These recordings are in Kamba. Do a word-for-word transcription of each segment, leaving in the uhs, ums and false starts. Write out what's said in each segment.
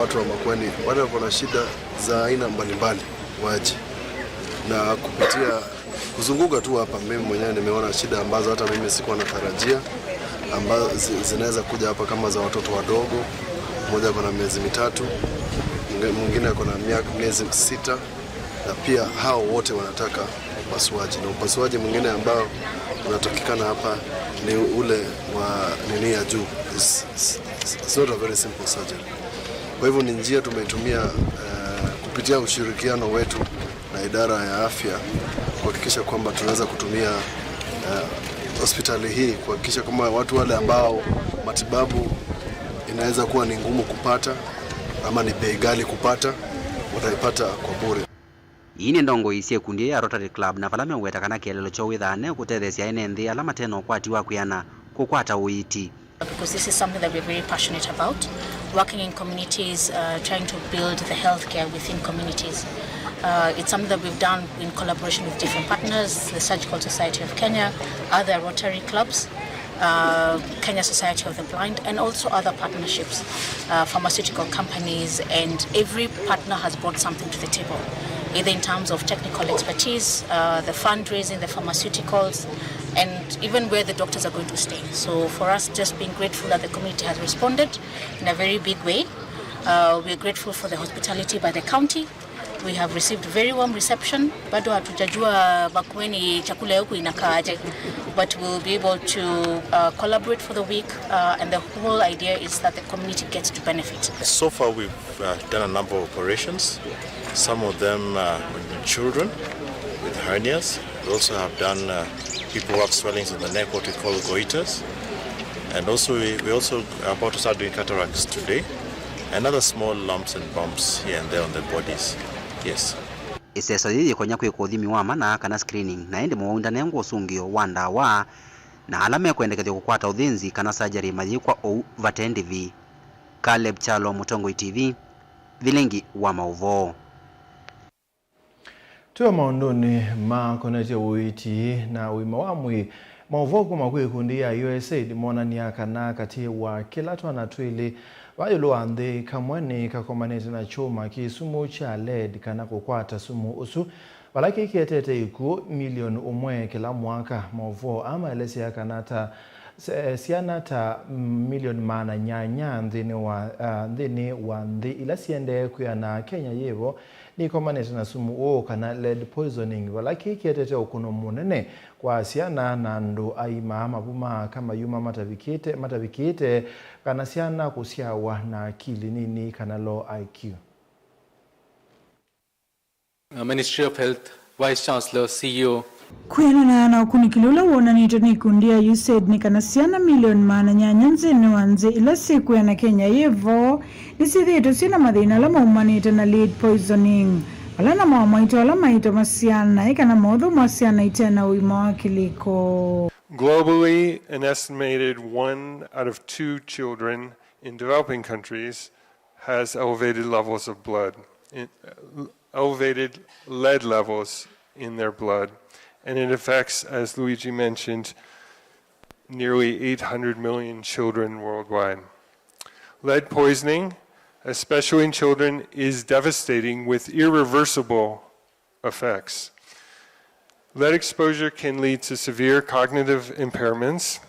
Watu wa Makueni, wale wako na shida za aina mbalimbali waje, na kupitia kuzunguka tu hapa, mimi mwenyewe nimeona shida ambazo hata mimi sikuwa natarajia, ambazo zi- zinaweza kuja hapa, kama za watoto wadogo. Mmoja ako na miezi mitatu, mwingi- mwingine ako na miaka miezi sita, na pia hao wote wanataka upasuaji, na upasuaji mwingine ambao unatakikana hapa ni ule wa nini ya juu. It's, it's, it's not a very simple surgery. Kwa hivyo ni njia tumeitumia, eh, kupitia ushirikiano wetu na idara ya afya kuhakikisha kwamba tunaweza kutumia, eh, hospitali hii kuhakikisha kwamba watu wale ambao matibabu inaweza kuwa ni ngumu kupata ama ni bei ghali kupata, wataipata kwa bure. Ii nĩ ndongoi sya ĩkundi ya Rotary Club, na vala meũweta kana kĩeleelo kyoo wĩthaa ne kũtetheesya ene nthĩ ala mate na ũkwati wa kwĩana kũkwata ũiiti. Because this is something that we're very passionate about, working in communities, uh, trying to build the healthcare within communities. Uh, it's something that we've done in collaboration with different partners, the Surgical Society of Kenya, other Rotary clubs, uh, Kenya Society of the Blind, and also other partnerships, uh, pharmaceutical companies, and every partner has brought something to the table, either in terms of technical expertise, uh, the fundraising, the pharmaceuticals, and even where the doctors are going to stay. So for us, just being grateful that the community has responded in a very big way. Uh, we're grateful for the hospitality by the county. We have received very warm reception. Bado hatujajua Makueni chakula ya huku inakaaje, but we'll be able to, uh, collaborate for the week, uh, and the whole idea is that the community gets to benefit. So far we've, uh, done a number of operations, some of them, uh, in children with hernias. We also have done, uh, people who have swellings in the neck, what we call goiters. And also we, we also are about to start doing cataracts today. And other small lumps and bumps here and there on the bodies. Yes. Ĩseso yĩĩ yĩkonya kwĩka ũthimi wa mana kana screening, na ĩndĩ mũwau ndanengwa ũsũngĩo wa ndawa, na ala mekwendekethya kũkwata ũthĩnzi kana surgery mayĩkwa ũu vate ndĩvi. Caleb Kyalo, Mũtongoi T V, Vilingi wa Maũvoo. Twĩ o maũndũnĩ makonetye ũiiti na ũima wa mwĩĩ, maũvoo kuma kwĩ ĩkundi ya U S A I D monany'a kana katĩ wa kĩla twana twĩlĩ va ĩũlũ wa nthĩ, kamwe nĩkakomanĩte na kyũma kĩ sumu kya lead kana kũkwata sumu ũsu, vala kĩĩ kĩetete ĩkw'ũ milioni ũmwe kĩla mwaka. Maũvoo aa maelesya kana ta se- syana ta milioni maana nyanya nthĩnĩ wa, ah, nthĩnĩ wa nthĩ ila siendee kwĩana Kenya yĩvo nĩikomanĩte na sumu ũũ kana lead poisoning, vala kĩĩ kĩetete ũkũno mũnene kwa syana na andũ aima, mavu ma aka mayuma matavikĩte, matavikĩte, kana syana kũsyawa na akili nini kana low I Q. Uh, Ministry of Health, Vice Chancellor, C E O. Kwĩanana na ũkunĩkĩli ũla wonanĩtwe nĩ ikundi ya U S A I D nĩ kana syana milioni maana nyanya nthĩnĩ wa nthĩ ila syĩkwĩana Kenya yĩvo nĩsyĩthĩĩtwe syĩ na mathĩna ala maumanĩte na lead poisoning, vala namo amwaitũ ala maitoma syana ĩ kana mothũmwa syana ite na ũima wa kĩlĩko. Globally, an estimated one out of two children in developing countries has elevated levels of blood, in- elevated lead levels in their blood, and it affects, as Luigi mentioned, nearly eight hundred million children worldwide. Lead poisoning, especially in children, is devastating with irreversible effects. Lead exposure can lead to severe cognitive impairments,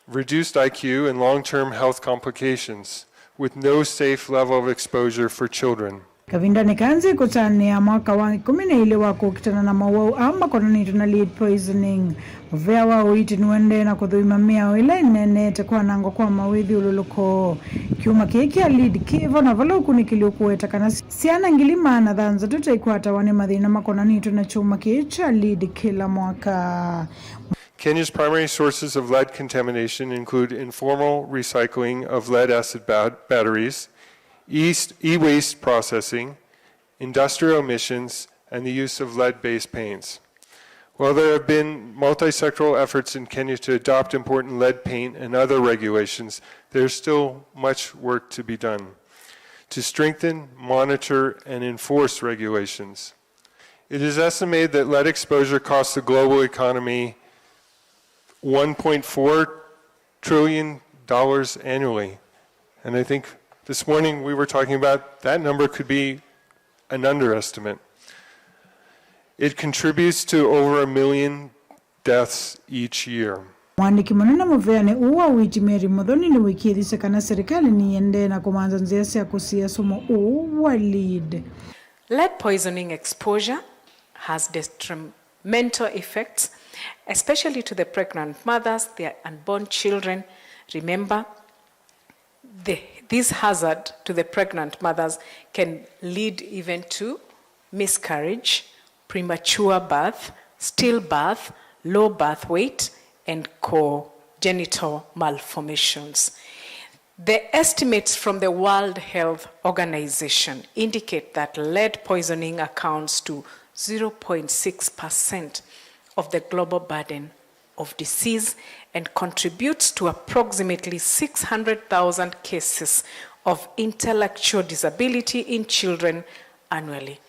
reduced I Q, and long-term health complications with no safe level of exposure for children. Kavindanĩ kaa nthĩ ĩkũtanĩa mwaka wa ĩkũmi na ilĩ wa kũkitana na mowau aa makonanĩtwe na lead poisoning, mũvea wa ũiiti nũendee na kũthũima mĩao ĩla ĩneenete kwanangwa kwa mawĩthyũlũlũko. Kyũma kĩĩ kya lead kĩvo na vala ũkunĩkĩli ũkũweta kana syana ngili maana thanthatũ ta ikwatawa nĩ mathĩna makonanĩtwe na kyũma kĩĩ kya lead kĩla mwaka. Kenya's primary sources of lead contamination include informal recycling of lead acid bat- batteries, e- e-waste processing, industrial emissions, and the use of lead-based paints. While there have been multi-sectoral efforts in Kenya to adopt important lead paint and other regulations, there's still much work to be done to strengthen, monitor, and enforce regulations. It is estimated that lead exposure costs the global economy one point four trillion dollars annually. And I think This morning we were talking about that number could be an underestimate. It contributes to over a million deaths each year. Mwandĩki mũnene mũveanĩ ũũ wa ũiiti Mary Muthoni nĩwĩkĩĩthisye kana serikali nĩyĩendee na kũmanza nzĩa sya kũsiĩa sumu ũũ wa lead. Lead poisoning exposure has detrimental effects, especially to the pregnant mothers, their unborn children. Remember, the, this hazard to the pregnant mothers can lead even to miscarriage, premature birth, stillbirth, low birth weight, and congenital malformations. The estimates from the World Health Organization indicate that lead poisoning accounts to zero point six percent of the global burden of disease and contributes to approximately six hundred thousand cases of intellectual disability in children annually.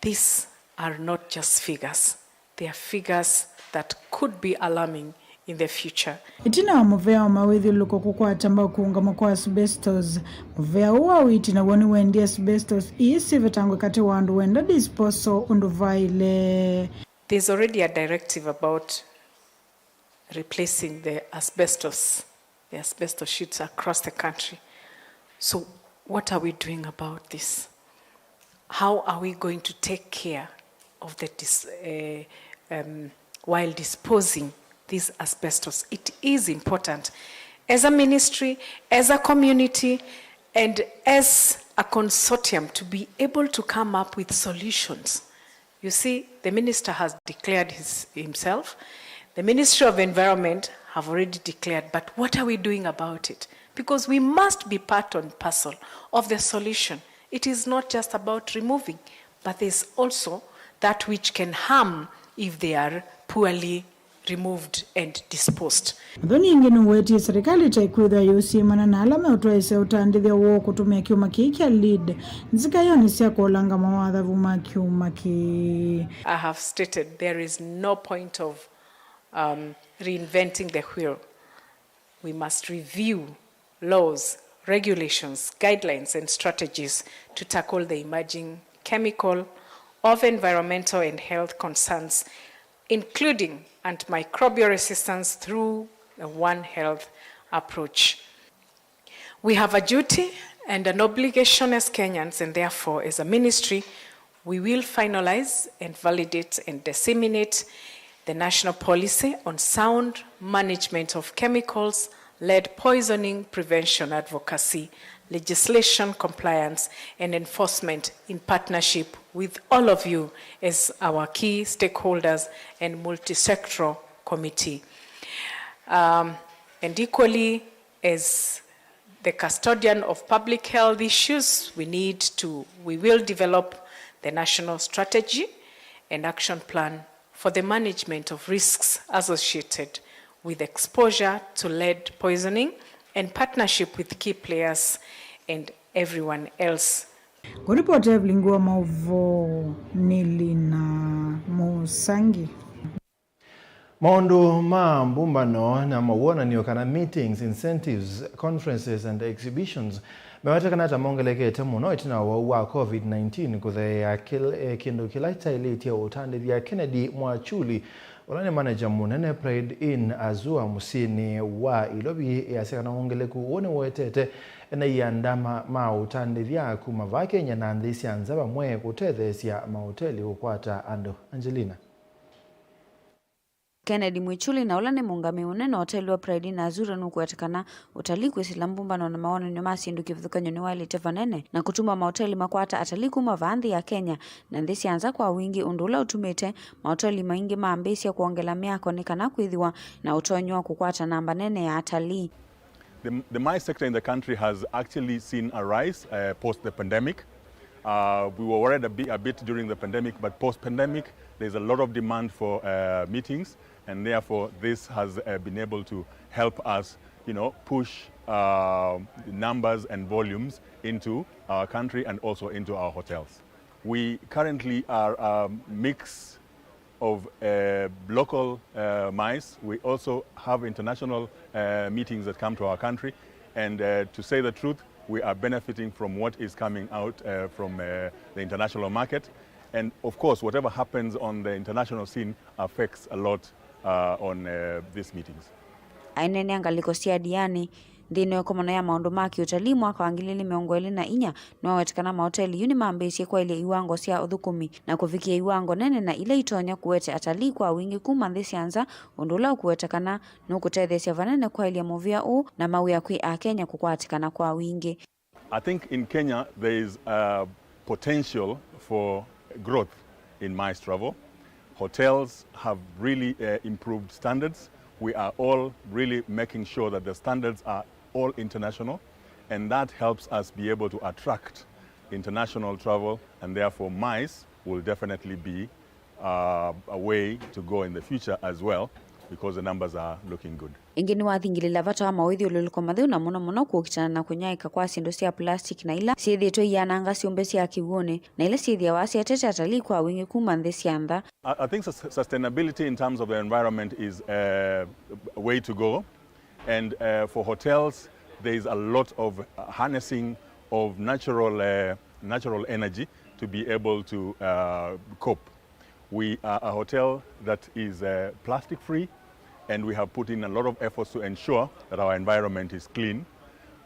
These are not just figures, they are figures that could be alarming in the future. Ĩtina wa mũvea wa mawĩthyũlũlũko kũkwata mbau kũũngama kwa asbestos, mũvea ũũ wa ũiiti naw'o nĩwendie asbestos ii syĩvetangwe katĩ wa andũ wenda disposal ũndũ vaĩle. There's already a directive about replacing the asbestos, the asbestos sheets across the country. So what are we doing about this? How are we going to take care of the dis-, uh, um, while disposing this asbestos? It is important as a ministry, as a community, and as a consortium to be able to come up with solutions. You see, the minister has declared his, himself. The Ministry of Environment have already declared, but what are we doing about it? Because we must be part and parcel of the solution. It is not just about removing, but there's also that which can harm if they are poorly removed and disposed. Muthoni ĩngĩ nĩwetie serikali ta ĩkwĩthwa yũsiĩmana na ala meũtwaĩsya ũtandĩthya woo kũtũmĩa kyũma kĩĩ kya lead nzikayonĩ sya kũolanga mawathavu ma kyũma kĩĩ. I have stated there is no point of, um, reinventing the wheel. We must review laws, regulations, guidelines, and strategies to tackle the emerging chemical of environmental and health concerns, including antimicrobial resistance through a One Health approach. We have a duty and an obligation as Kenyans, and therefore, as a ministry, we will finalize and validate and disseminate the national policy on sound management of chemicals, lead poisoning prevention advocacy, legislation compliance and enforcement in partnership with all of you as our key stakeholders and multisectoral committee. Um, and equally, as the custodian of public health issues, we need to, we will develop the national strategy and action plan for the management of risks associated with exposure to lead poisoning and partnership with key players and everyone else. Kũripota Evelyn Ngua, maũvoo nĩ Lina Mũsangi. Maũndũ ma mbũmbano na mawonany'o, kana meetings, incentives, conferences and exhibitions, mewetekana ta mongelekete mũno ĩtina wa ũwau wa COVID nineteen kũtheea kĩl-, eh, kĩndũ kĩla kyaĩlĩtye ũtandĩthya. Kennedy Mwachuli, ũla nĩ manager mũnene Pride Inn Azua mũsyĩnĩ wa Ilovi, easya kana wongeleku ũũ nĩwetete enai andama ma ũtandĩthya kuma vaa Kenya na nthĩ sya nza vamwe kũtetheesya maoteli kũkwata andũ. Angelina. Kennedy Mwachuli, na ũla nĩ mũũngamĩi mũnene wa oteli wa Pride Inn Azua, nũkũweta kana ũtalii kwĩsĩla mbũmbano na mawonany'o ma syĩndũ kĩvathũkany'o nĩwaĩlĩte vanene na kũtuma maoteli makwata atalii kuma vaa nthĩ ya Kenya na nthĩ sya nza kwa wingĩ, ũndũ ũla ũtumĩte maoteli maingĩ mambĩĩsya kwongela myako nĩ kana kwĩthĩwa na ũtonyi wa kũkwata namba nene ya atalii. The, the MICE sector in the country has actually seen a rise, uh, post the pandemic. Uh, we were worried a bit, a bit during the pandemic, but post-pandemic, there's a lot of demand for, uh, meetings, and therefore this has, uh, been able to help us, you know, push, uh, numbers and volumes into our country and also into our hotels. We currently are a mix of, uh, local, uh, MICE. We also have international, uh, meetings that come to our country. And, uh, to say the truth, We are benefiting from what is coming out uh, from uh, the international market. And of course, whatever happens on the international scene affects a lot uh, on uh, these meetings. Aineenea ngalĩko sya Diani nthĩnĩ wa ĩkomano ya maũndũ ma kĩũtalii mwaka wa ngili ilĩ mĩongo ĩlĩ na inya, nĩwawetekana maoteli yu nĩmambĩĩsye kwaĩlya iwango sya ũthũkũmi na kũvikĩa iwango nene na ila itonya kũete atalii kwa wingĩ kuma nthĩ sya nza, ũndũ ũla ũkũwetekana nũkũtetheesya vanene kwaĩlya mũvĩa ũũ na mawĩa kwĩ Akenya kũkwatĩkana kwa wingĩ. I think in Kenya there is a potential for growth in MICE travel. Hotels have really uh, improved standards. We are all really making sure that the standards are all international, and that helps us be able to attract international travel, and therefore MICE will definitely be uh, a way to go in the future as well, because the numbers are looking good. Ĩngĩ nĩwathingĩlĩla vata wa mawĩthyũlũlũko matheu na mũno mũno kũkitana na kũnyaĩĩka kwa syĩndũ sya plastic na ila syĩthĩĩtwe iyananga syũmbe sya kĩw'ũnĩ na ila syĩthĩawa sietete atalii kwa wingĩ kuma nthĩ sya nza. I I think sus- sustainability in terms of the environment is uh, a way to go. And uh, for hotels, there is a lot of harnessing of natural, uh, natural energy to be able to uh, cope. We are a hotel that is uh, plastic free, and we have put in a lot of efforts to ensure that our environment is clean,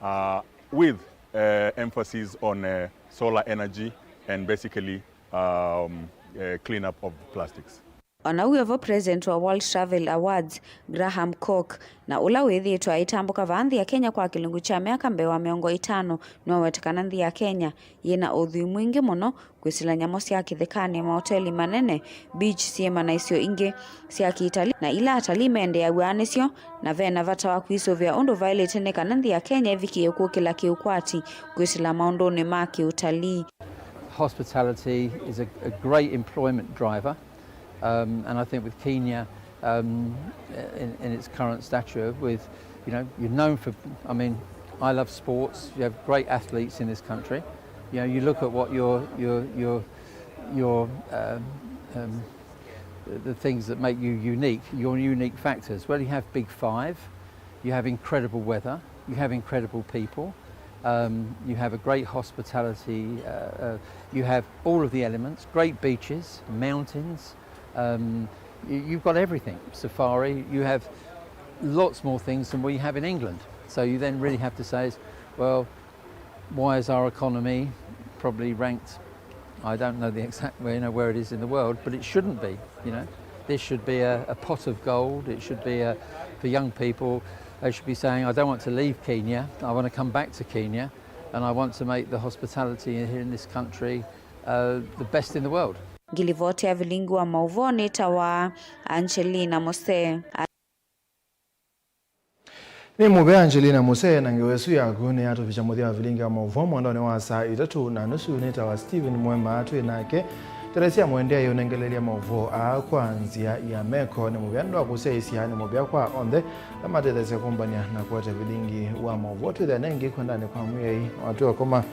uh, with uh, emphasis on uh, solar energy and basically um, uh, clean up of plastics. O na wĩ o vo, President wa World Travel Awards, Graham Cook, na ũla wĩthĩĩtwe aitambũka vaa nthĩ ya Kenya kwa kĩlungu kya myaka mbee wa mĩongo ĩtano, nĩwawetekana nthĩ ya Kenya yĩ na ũthwii mwingĩ mũno kwĩsĩla nyamũ sya kĩthekanĩ, maoteli manene, beach, syĩma na isio ingĩ sya kĩtalii, na ila atalii mendeeaw'a nĩsyo, na ve na vata wa kwĩsũvĩa ũndũ vaĩlĩte nĩ kana nthĩ ya Kenya ĩvikĩe kũkĩla kĩũkwati kwĩsĩla maũndũnĩ ma kĩũtalii. Hospitality is a, a great employment driver, um, and I think with Kenya, um, in, in its current stature, with, you know, you're known for, I mean, I love sports. You have great athletes in this country. You know, you look at what your your your your um, um, the, the things that make you unique, your unique factors. Well, you have Big Five, you have incredible weather, you have incredible people, um, you have a great hospitality, uh, uh, you have all of the elements, great beaches, mountains. Um, you, you've got everything. Safari, you have lots more things than we have in England. So you then really have to say, is, well, why is our economy probably ranked, I don't know the exact, you know, where it is in the world, but it shouldn't be, you know. This should be a, a pot of gold. It should be a, for young people, they should be saying, I don't want to leave Kenya. I want to come back to Kenya, and I want to make the hospitality here in this country uh, the best in the world. Ngilivoti ya vilingi wa mauvoo nĩtawa Angelina Mose. Nĩ mũvea Angelina Muse, na ngewa ĩsu yaku nĩyatũvikya mũthya wa vilingi wa maũvoo mwandaonĩ wa saa itatũ na nusu. Nĩtawa Steven Mwema, twĩ nake Teresia Mwende ayĩũnengelelya maũvoo aa kwa nzĩa ya meko. Nĩ mũvea nũndũ wa kũsyaĩĩsya, nĩ mũvea kwa onthe ala matetheesya kũmbany'a na kũete vilingi wa maũvoo. Twĩthĩane ĩngĩ kwendanĩ kwa Mwĩai, watwĩ wakoma,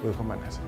wĩkoma nesa.